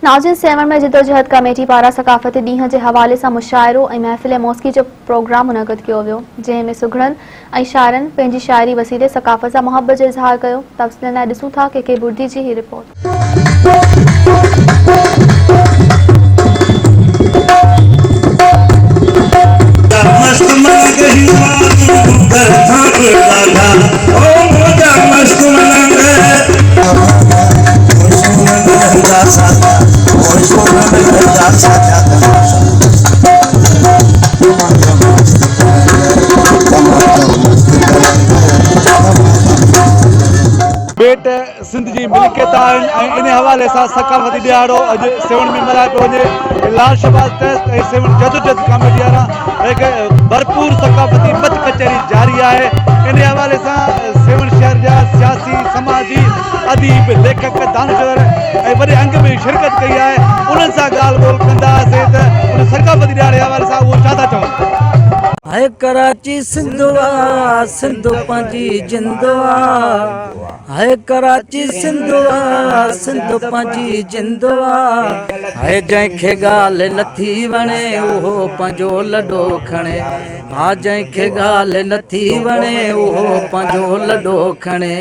ناظرين سيوهڻ ۾ جدوجهد ڪميٽي پاران ثقافتي ڏينهن جي حوالي سان مشاعرو ۽ محفل موسيقي جو پروگرام منعقد ڪيو ويو جنهن ۾ سگهڙن ۽ شاعرن پنهنجي شاعري وسيلي ثقافت سان محبت جو اظهار ڪيو تفصيلن لاء ڏسون ٿا ڪي ڪي بڙدي جي هي رپورٽ. ٻيٽ سنڌ جي ملڪيت آهن ۽ ان حوالي سان ثقافتي ڏهاڙو اڄ سيوهڻ ۾ ملهايو پيو وڃي لال شهباز ٽرسٽ ۽ سيوهڻ جدوجهد ڪاميٽي وارا هڪ ڀرپور ثقافتي مچ ڪچهري جاري آهي ان حوالي سان سيوهڻ شهر جا سياسي سماجي اديب ليکڪ دانشور ۽ وڏي انگ ۾ شرڪت ڪئي آهي انهن سان ڳالهه ٻولهه ڪنداسين ته ان ثقافتي ڏهاڙي حوالي سان اهو ڇا ٿا چون. هاء ڪراچي سنڌ آ سنڌ پنهنجي جند آ هاء ڪراچي سنڌ آ سنڌ پنهنجي جند آ هاء جنهن کي ڳالهه نٿي وڻي اهو پنهنجو لڏو کڻي ها جنهن کي ڳالهه نٿي وڻي اهو پنهنجو لڏو کڻي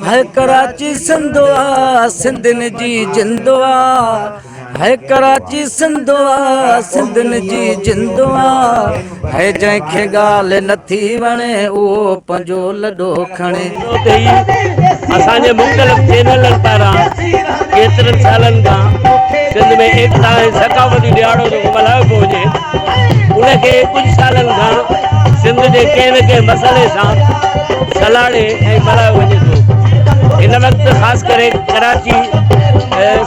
هاء ڪراچي سنڌ آ سنڌين جي جند آ هاء ڪراچي سنڌ آ سنڌين جي جند آ هاء جنهن کي ڳالهه نٿي وڻي اهو پنهنجو لڏو کڻي. اتي ئي اسان جي مختلف چينلن پاران ڪيترن سالن کان سنڌ ۾ ايڪتا ۽ ثقافتي ڏهاڙو جيڪو ملهايو پيو وڃي ان کي ڪجهه سالن کان سنڌ جي ڪنهن نه ڪنهن مسئلي سان سلهاڙي ۽ ملهايو وڃي ٿو هن وقت خاص ڪري ڪراچي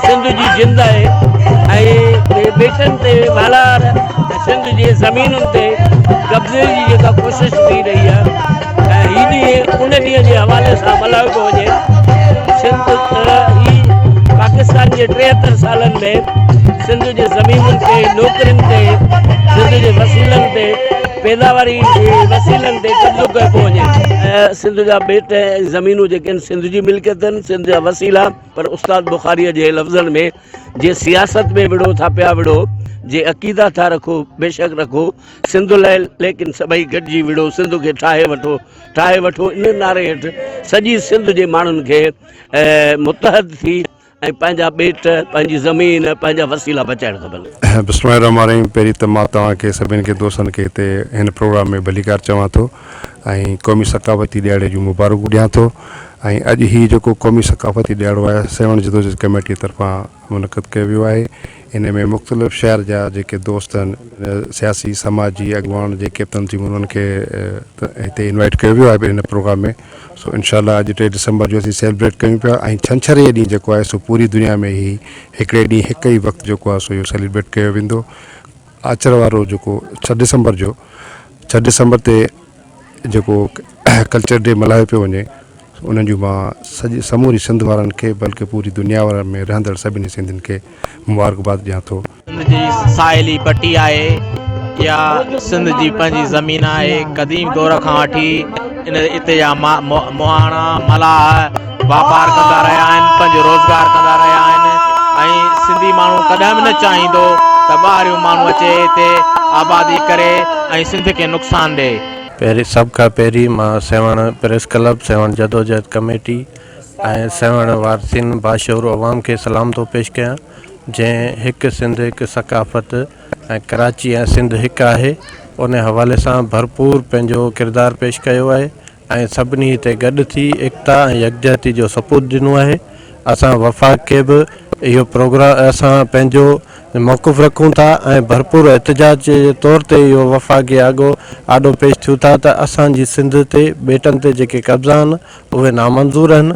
سنڌ جي جند آهي ۽ ٻيٽن تي والار سنڌ جي زمينن تي قبضي جي جيڪا ڪوشش ٿي رهي آهي ۽ هي ڏينهن ان ڏينهن جي حوالي سان ملهايو پيو وڃي سنڌ هي پاڪستان جي 73 سالن ۾ سنڌ جي زمينن تي نوڪرين تي سنڌ جي وسيلن تي پيداواري وسيلن تي قبضو ڪيو پيو وڃي سنڌ جا ٻيٽ ۽ زمينون جيڪي آهن سنڌ جي ملڪيت آهن سنڌ جا وسيلا پر استاد بخاريء جي لفظن ۾ جي سياست ۾ وڙهو ٿا پيا وڙهو جي عقيدا ٿا رکو بيشڪ رکو سنڌ لاء ليڪن سڀئي گڏجي وڙهو سنڌ کي ٺاهي وٺو ٺاهي وٺو ان نعري هيٺ سڄي سنڌ جي ماڻهن کي متحد ٿي ۽ پنهنجا ٻيٽ پنهنجي زمين پنهنجا وسيلا بچائڻ کپن. بسم الله الرحمٰن الرحيم پهرين ته مان توهان کي سڀني کي دوستن کي هتي هن پروگرام ۾ ڀليڪار چوان ٿو ۽ قومي ثقافتي ڏهاڙي جون مبارڪون ڏيان ٿو ۽ اڄ هي جيڪو قومي ثقافتي ڏهاڙو آهي سيوهڻ جدوجهد ڪميٽي طرفان منعقد ڪيو ويو آهي ان ۾ مختلف شهر جا جيڪي دوست آهن سياسي سماجي اڳواڻ جيڪي به تنظيمون انهن کي هتي انوائيٽ ڪيو ويو آهي هن پروگرام ۾ سو انشاء الله اڄ 3 ڊسمبر جو اسين سيلبريٽ ڪيون پيا ۽ ڇنڇر جي ڏينهن جيڪو آهي سو پوري دنيا ۾ هي هڪڙي ڏينهن هڪ ئي وقت جيڪو آهي سو اهو سيلبريٽ ڪيو ويندو آچر وارو جيڪو 6 ڊسمبر جو 6 ڊسمبر تي جيڪو ڪلچر ڊي ملهايو پيو وڃي انهن جون مان سڄي سموري سنڌ وارن کي بلڪه پوري دنيا وارن ۾ رهندڙ سڀني سنڌين کي مبارڪباد ڏيان ٿو. سنڌ جي ساحلي پٽي آهي اها سنڌ جي پنهنجي زمين آهي قديم دور کان وٺي ان اتي جا مهاڻا ملاح واپار ڪندا رهيا آهن پنهنجو روزگار ڪندا رهيا آهن ۽ سنڌي ماڻهو ڪڏهن به نه چاهيندو ته ٻاهريون ماڻهو اچي هتي آبادي ڪري ۽ سنڌ کي نقصان ڏئي. پهرين سڀ کان پهرين مان سيوهڻ پريس ڪلب، سيوهڻ جدوجهد ڪميٽي ۽ سيوهڻ وارثين باشعور عوام کي سلام ٿو پيش ڪيان جنهن هڪ سنڌ هڪ ثقافت ۽ ڪراچي ۽ سنڌ هڪ آهي ان حوالي سان ڀرپور پنهنجو ڪردار پيش ڪيو آهي ۽ سڀني هتي گڏ ٿي ايڪتا ۽ يڪجهتي جو سپوت ڏنو آهي اسان وفاق کي به اهو پروگرام اسان پنهنجو موقف رکون ٿا ۽ ڀرپور احتجاج جي طور تي اهو وفاق جي آڳو آڏو پيش ٿيون ٿا ته اسان جي سنڌ تي ٻيٽن تي جيڪي قبضا آهن اهي نامنظور آهن.